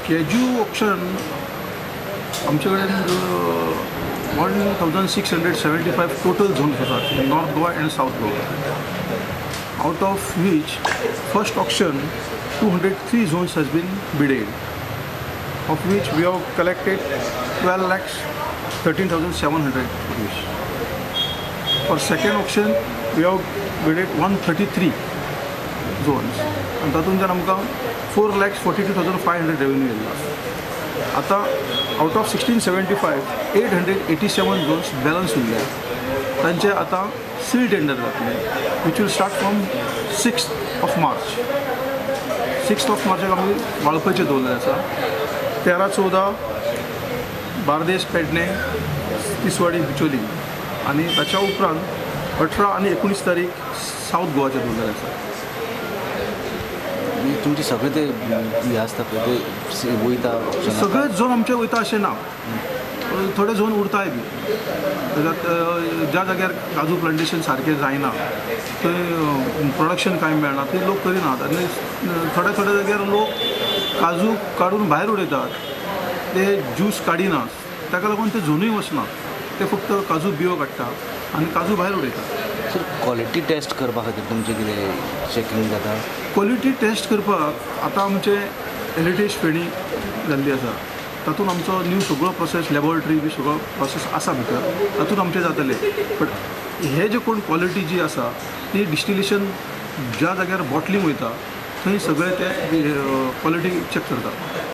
Cashew auction आमचे कडेन 1675 total zones आसात North Goa and South Goa, out of which first auction 203 zones has been bidded, of which we have collected 12,13,700 rupees. For second auction we have bidded 133 zones आनी तातूंतल्यान आमकां 4,42,500 revenue येयला. आतां out of 1675, 887 zones balance उरले. तांचे आतां seal tender जातले, which will start from 6th of March. 6th of मार्चाक आमी वाळपयचें दवरलें आसा. 13, 14 बार्देस, पेडणे, तिसवाडी, बिचोली आनी ताच्या उपरांत 18 आनी 19 तारीख सावथ गोवाचें दवरलेलें आसा. म्हणजे तुमचे सगळे ते हे आसता पळय, ते वयता ऑक्शनाक? सगळेच झोन आमचे वयता अशें ना. थोडे झोन उरताय बी. ज्या जाग्यार काजू प्लांटेशन सारकें जायना, थंय प्रोडक्शन कांय मेळना, थंय लोक करिनात आनी थोड्या थोड्या जाग्यार लोक काजू काडून भायर उडयतात, ते ज्यूस काडिनात. ताका लागून ते झोनूय वचना. ते फक्त काजू बियो काडटा आनी काजू भायर उडयतात. सर, क्वॉलिटी टेस्ट करपा खातीर तुमचें कितें चॅकिंग जाता? क्वॉलिटी टेस्ट करपाक आतां आमचें हेरिटेज फेणी जाल्ली आसा. तातूंत आमचो न्यू सगळो प्रोसेस, लॅबोरेटरी बी सगळो प्रोसेस आसा भितर. तातूंत आमचें जातलें. बट हे जे कोण क्वॉलिटी जी आसा ती डिस्टिलेशन ज्या जाग्यार बॉटलिंग वयता, थंय सगळे ते क्वॉलिटी चॅक करतात.